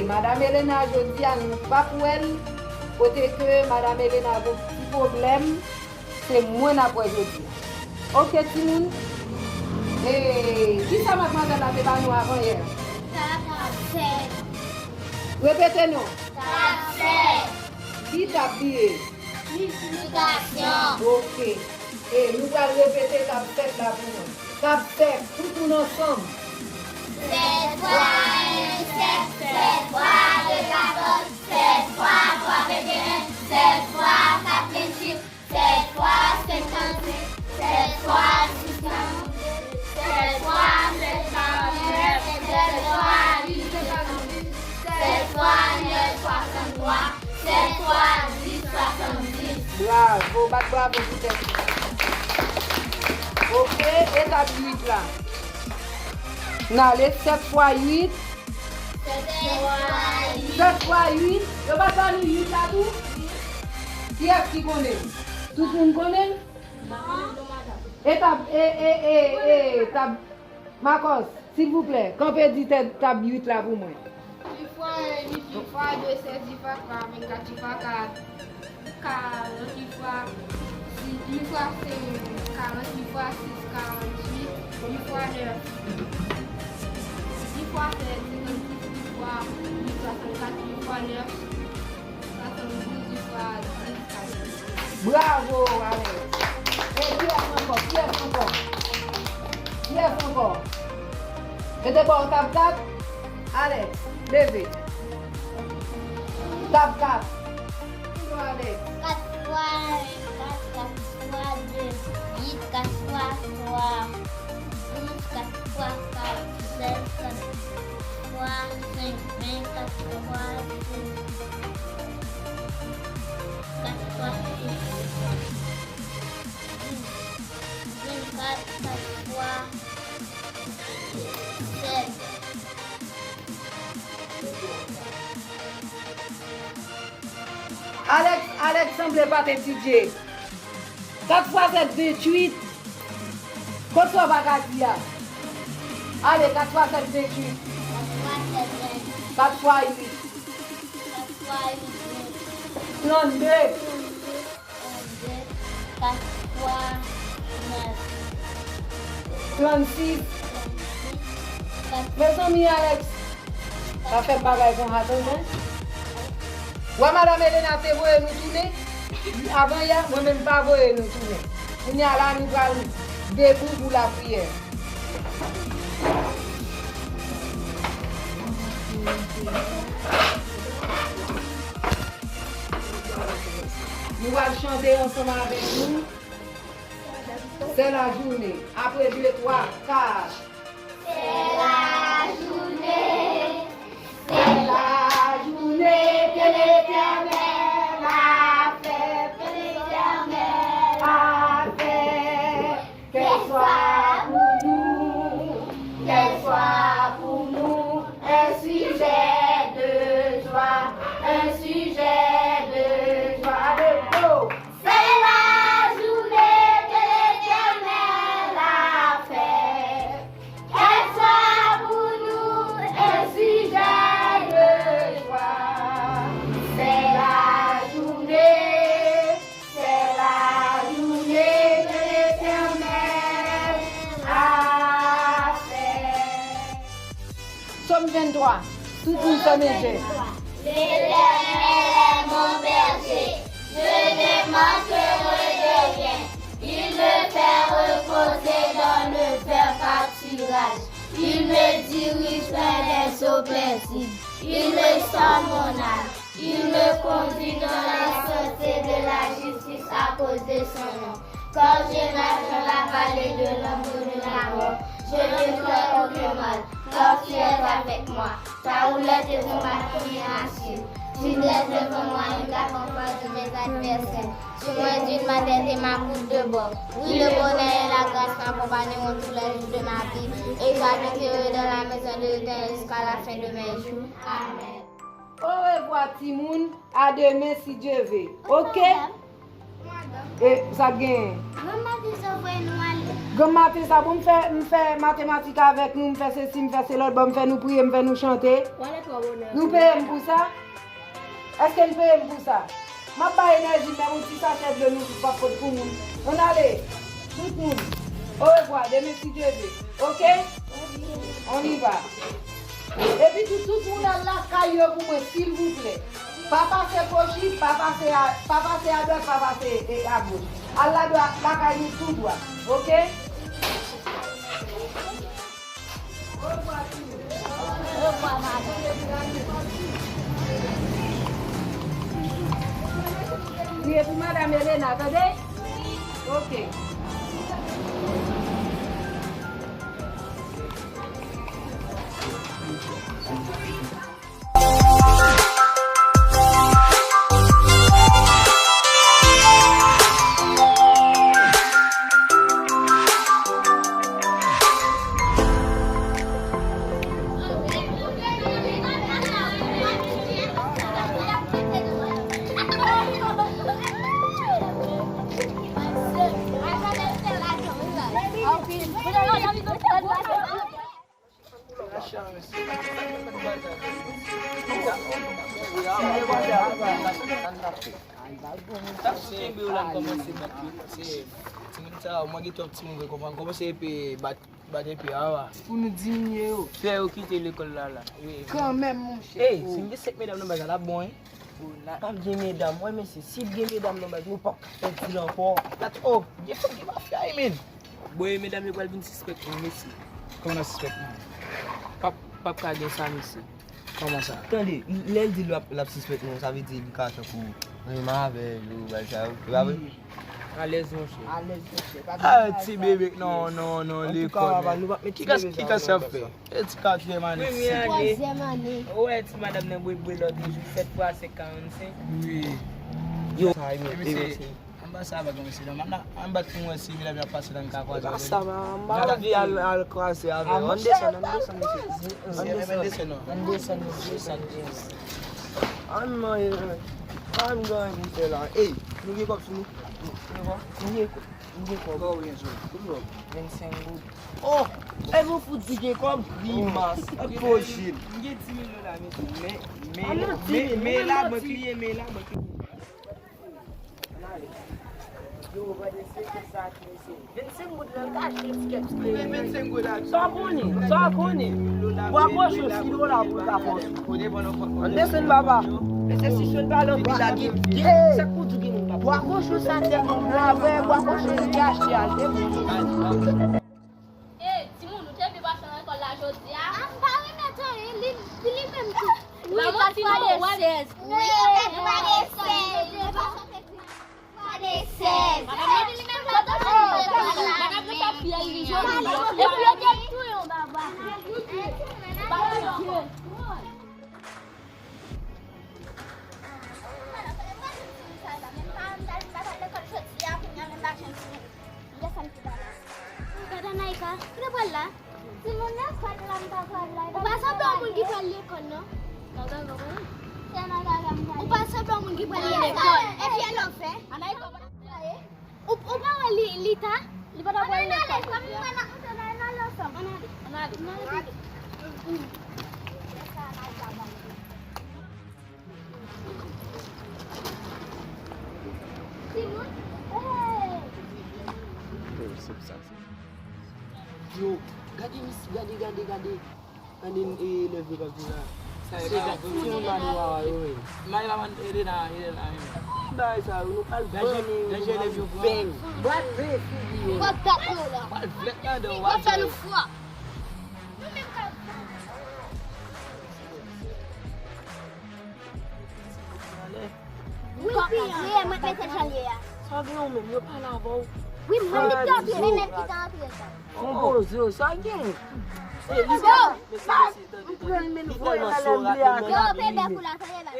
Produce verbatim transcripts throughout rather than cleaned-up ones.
Madan Elena, jodi a nou p ap wè l, kote ke Madan Elena gen yon ti pwoblèm, se mwen n ap wè jodi a. Oke, timoun? E kisa madmwazèl la te ba nou avan yè? T ap fè. Repete non. T ap fè. Ki t ap biye? Miltiplikasyon. Oke. E nou pral repete k ap fèt la pou mwen. K ap fèt, tout moun ansanm. Sèt fwa en, sèt, sèt fwa de, katòz, sèt fwa twa, venteyen, sèt fwa kat, vennchit, sèt fwa senkannsenk, sèt fwa sis, karannde, sèt fwa sèt, karannèf, sèt fwa uit, senkanndis, sèt fwa nèf, swasanntwa, sèt fwa dis, swasanndis. Bravo, bat bravo pou tèt nou. Oke, etap uit la. N ale sèt fwa uit. Sèt fwa uit. Sèt fwa uit. Yo pa t ba nou uit la tou? Kiyès ki konnen l? Tout moun konnen l? Etap, e, e, e, e, tab, Makòs, silvouplè, kanpe di tè, tab uit la pou mwen. Uit fwa en, uit, uit fwa de, sèz, uit fwa twa, vennkat, uit fwa kat, karant, uit fwa sis, uit fwa senk, karant, uit fwa sis, karanntuit, uit fwa nèf, uit fwa sèt, senkanndis, uit fwa uit, swasannkat, uit fwa nèf, swasanndouz, uit fwa dis, katòz. Bravo, Alex. E kiyès ankò? Kiyès ankò? Kiyès ankò? Yo te ba w tab kat? Alex, leve. Tab kat. Alex. Kat fwa en, kat, kat fwa de, uit, kat fwa twa, douz, kat fwa kat, sèz, kat fwa senk, ven, kat fwa de, kat fwa sis, vennkat, kat fwa sèt. Alex, Alex sanble pa t etidye. Kat fwa sèt, venntuit. Kot sa w pa ka di a? Ale, kat fwa sèt, venntuit. Kat fwa uit. Trannde. Trannde. Kat fwa nèf. Trannsis. Mezanmi, Alex, pa fè m bagay konsa, tande. Wè, Madanm Elena te voye nou tounen. Avan yè, mwen menm pa voye nou tounen. Kounye a la, nou pral debout pou lapriyè. Nou pral chante ansanm avèk nou. C'est la journée. Après deux, trois, quatre. C'est la journée, c'est la journée que l'Éternel a fait, que l'Éternel a fait. Qu'elle soit pour nous, qu'elle soit pour nous un sujet de joie, un sujet de joie. Allez, go! C'est la journée que l'Éternel a faite. Qu'elle soit pour nous un sujet de joie. C'est la journée, c'est la journée que l'Éternel a faite. Sòm venntwa. Tout moun fèmen je. L'Éternel est mon berger, je ne manquerai de rien. Il me fait reposer dans le vert pâturage. Il me dirige vers les eaux paisibles. Il restaure mon âme. Il me conduit dans la sentier de la justice à cause de son nom. Quand je marche dans la vallée de l'ombre de la mort, je ne crains aucun mal, car tu es avec moi. Ta houlette et ton bâton me rassurent. Tu dresses devant moi une table en face de mes adversaires. Tu m'induis ma tête et ma coupe de bord. Oui, le bonheur et la grâce m'accompagneront tous les jours de ma vie, et j'habiterai dans la maison de l'Éternel jusqu'à la fin de mes jours. Amen. Orevwa timoun, a demen si Dye ve. Oke? E sa k genyen? Manman di sa voye nou ale. Granm maten sa, bon, m fè, m fè matematik avèk nou, m fè sesi, m fè se lòt, bon, m fè nou priye, m fè nou chante. Nou peye m pou sa? Èske n peye m pou sa? M ap bay enèji m, menm yon ti sachè dlo nou tout p ap pot pou moun. Ann ale, tout moun. Orevwa, demen si Dye ve. Oke? On y va. Epi tou, tout moun al lakay yo pou mwen, silvouplè. Pa pase kochi, pa pase a, pa pase adwat, pa pase, e, agoch. Al ladwa-, lakay nou tou dwat. Oke? Priye pou madanm Elena, tande? Oke. Kenbe yo la, n kòmanse bat yo. Se timoun sa, mwen gen twòp timoun vre, konprann, kòmanse epi bat, bat epi awa. Pou nou diminye yo. Fè yo kite lekòl la, la. Wi. Kanmenm, monchè. Ey, si m gen senk medam nan baz la, l ap bon, wi. P ap gen medam, wè, mesye, si gen medam nan baz, nou p ap ka fè dil ankò. Gade, oh, gen fanm ki mafya, wi, men. Bon, e medam yo pral vin sispèk mwen, mesye. Kòman n ap sispèk nou? P ap, p ap ka gen sa, mesye. Kòman sa? Tande, lè l di l ap, l ap sispèk nou, sa vle di li ka tankou renmen avè l, ou bagay sa yo, e pa vre? Wi. Alèz, monchè. Alèz, monchè. Pa gen bagay sa. Ah, ti bebe, non, non, non, lekòl, men. Ki klas, ki klas y ap fè? E ti katriyèm ane. Premye ane. Twazyèm ane. Ou wè ti madanm nan bwebwe lòt jou, sèt fwa senk, karannsenk. Wi. Yo. Sa, e, e, e, anba sa pa gen mesye non. Anba, anba pou mwen si medam y ap pase la, m ka kwaze avè yo. Anba sa, m pa anvi al, al kwaze avè yo. Ann desann, ann desann, mesye. Ann desann. Ann desann, ann desann. Ann manje, ann gade misye la. Ey, nou gen kòb sou nou? Nou gen kòb? Nou gen kòb? Kòb, byen sou. Kòb? Vennsenk goud. Oh! E nou fout di gen kòb? Grimas. Gwo jil. M gen di mil dola, mesye. Men, men, men, men labank li ye, men labank li ye. Vennsenk goud nan l ka achte yon tikèt. Sa w konnen, sa w konnen. Bwa kochon, si dola pou l ka fè w sou. Ann desann, papa. Mesye, si chòt pa lòt pi la, gen, gen, sa k pou di gen moun, papa. Bwa kochon sa tèlman gra, vre, bwa kochon li te achte a, l te bon. Ey, timoun, ou te vle pase nan lekòl la jodi a? A, m pa remèt anyen, li, li menm tou. Wi, kat fwa de sèz. Wi, kat fwa de sèz. Kat fwa de sèz. Madam nan, madam nan sa fyèl li jodi a. Epi yo te touye yon baba. Gade Anaïka, kote pral la? Timoun nan, kote la m ta pral la? Ou pa sanble yon moun ki pral lekòl, non. Ou pa sanble yon moun ki pral lekòl. Epi elè w fè? Anaïka, ou, ou pa wè li, li ta? Li pa ta pral lekòl. Ann ale, ann ale ansanm. Ann ale. Ann ale. Yo, gade mis, gade, gade, gade. Gade, e, lèv yo k ap vin la. Sa e, se gade, se yon mani wawa yo, wi. Mani wawa, Elena, Elena, wi. Bagay sa yo, nou pral vann yo, nou pral vann. Bwat pen figi yo. Pral flèt ladan, w ap fè nou fwa. Nou menm k ap vann. Wi, pi an. Wi, mwen mete jan l ye a. Sa gen ou menm, yo pale avè w. Wi, mwen li te antre, li menm ki te antre sa. Fon poze, sa gen. Yo, m pran l men voye l al anble a. Yo, bebe pou la, tande la.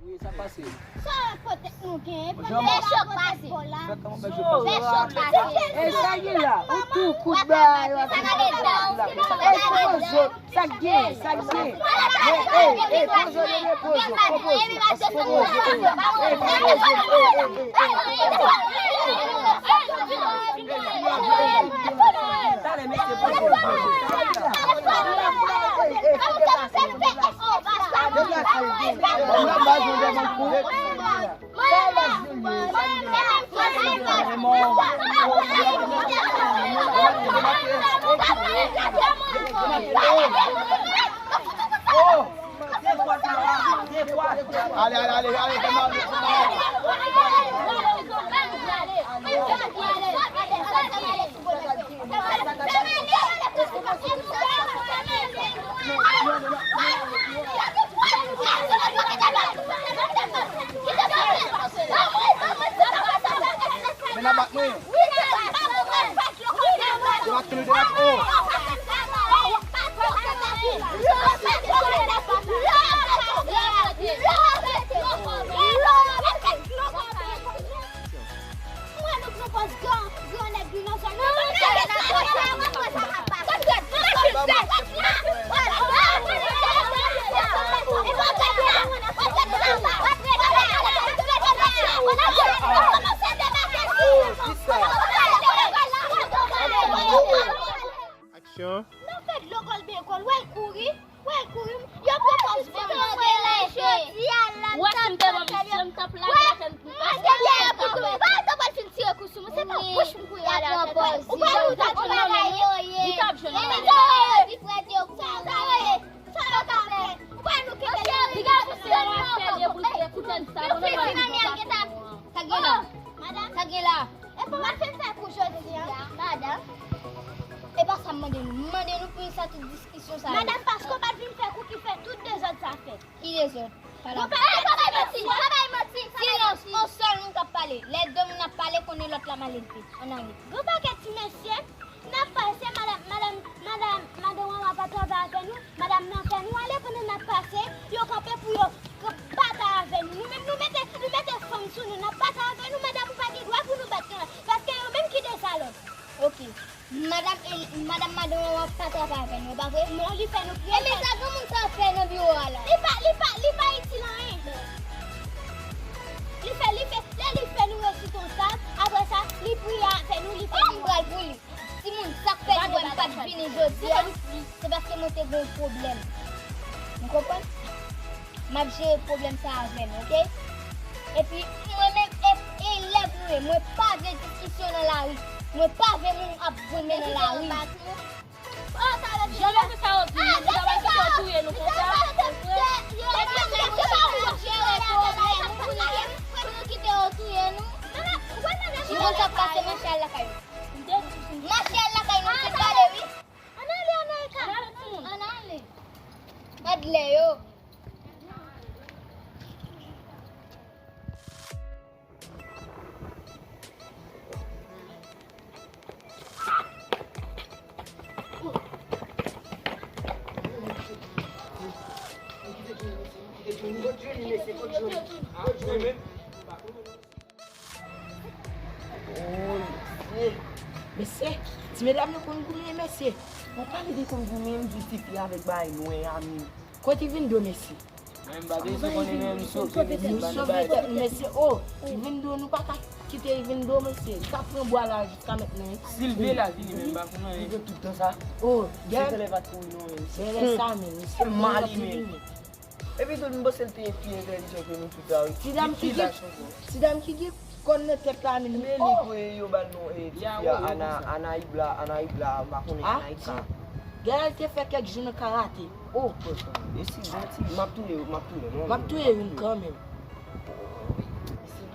Wi, sa pase. Sa pote nou gen, fè chòk pase. Fè chòk pase. E sa gen la, ou tou kout ba yo ap fè chòk pase la. Sa k gen, sa k gen. Ey, ey, ey, poze w, bebe, poze w, poze w, poze w, ey, ey, ey, ey, ey, ey. Ale, ale, ale, ale. Men n ap bat mwen. Debake nou, debake. Oh! Mwen nou pran pòz gran, gran nèg li nan zòn nan. Aksyon. Nan fè dlo kòl byen kòl, wè l kouri. Wè l kouri, yo pran pòz ban m. Jodi a la, m t ap fè l, yo t ap fè l, yo t ap fè l. Paske lè a pou tou, pa t ap fin tire kou sou mwen, se pa bouch m pou y ale avè l. Ou pa wè ou t ap jwenn nan men mwen? Li t ap jwenn nan men mwen. Li prèt yo, sa yo ye, sa yo ka fè. Ou pa wè nou kenbe li. Li gen pou se yon afè li ye pou l fè koutèl sa. Yo fè nan men l, gen ta. Sa gen la. Madanm. Sa gen la. E pou mwen fin fè kou jodi a. Madanm. E pa sa m mande nou. M mande nou pou sa tout diskisyon sa yo. Madanm, paske w pa t vin fè kou ki fè tout dezòd sa fèt. Ki dezòd? Pale. Bon, pa, pa bay manti, pa bay manti, pa bay manti. Silans, yon sèl moun k ap pale. Lè de moun ap pale, konnen lòt la malelve. Ann ale. Gon pakèt ti mesye, n ap pase, madanm, madanm, madanm, madanm Wawa pa travay avè nou, madanm nan fè nou ale pandan n ap pase, yo kanpe pou yo k-, batay avè nou. Nou menm, nou mete, nou mete fanm sou nou, n ap batay avè nou, madanm, ou pa gen dwa pou nou bat kanmenm, paske yo menm ki dezalòd. Ok. Madanm, e, madanm, madanm an pa travay avè nou, e pa vre? Non, li fè nou kriye. Ebyen, sa granmoun sa fè nan biwo a la? Li pa, li pa, li pa itil anyen. Li fè, li fè, lè li fè nou resite yon tag, apre sa, li priye avè nou, li fè nou. M pral pou li. Timoun, sa k fè nou wè m pa t vini jodi a, se paske mwen te gen yon pwoblèm. Nou konprann? M ap jere pwoblèm sa avè nou, oke? Epi, mwen menm, e, elèv mwen ye, mwen pa vle diskisyon nan lari. Mwen pa vle moun ap goumen nan lari. Jan mesye sa yo di, nou ta pral kite yo touye nou konsa? Epi, mesye sa yo jere pwoblèm, pou nou kite yo touye nou? Jimon sa pase, mache al lakay nou. Mache al lakay nou, se pale, wi. Ann ale, ann ale, ka. Ann ale, timoun. Ann ale. Gad lè yo. Oh, mesye. Mesye, ti medam yo konn goumen, mesye. Ou pale de konn goumen, m di tifi avèk bagay nwè a menm. Kote i vin dwe, mesye? Men m pa bezwen konnen, men m sove, mesye, m pa nan bagay. Mesye, oh, i vin dwe, nou pa ka kite i vin dwe, mesye. Sa pran bwa la jiska mentnan, wi. Si l vle, l a vini, men m pa konn anyen. Li gen tout tan sa. Oh, gèlè. Se lè pa t kouri, non, men. Gèlè sa, men, mesye. Mal li, men. Epi tou, m panse l te pi entèlijan ke nou tout la, wi. Ti dam ki gen, ti dam ki gen kòn nan tèt la, men li, men li oh! Kwe yo ba l non, e, tifi a, Ana, Anaïbla, Anaïbla, m pa konnen, Anaïka. Gèlè l te fè kèk jou nan karate. Oh! E si, bon, ti, m ap touye, m ap touye, non, m ap touye youn kanmenm. Si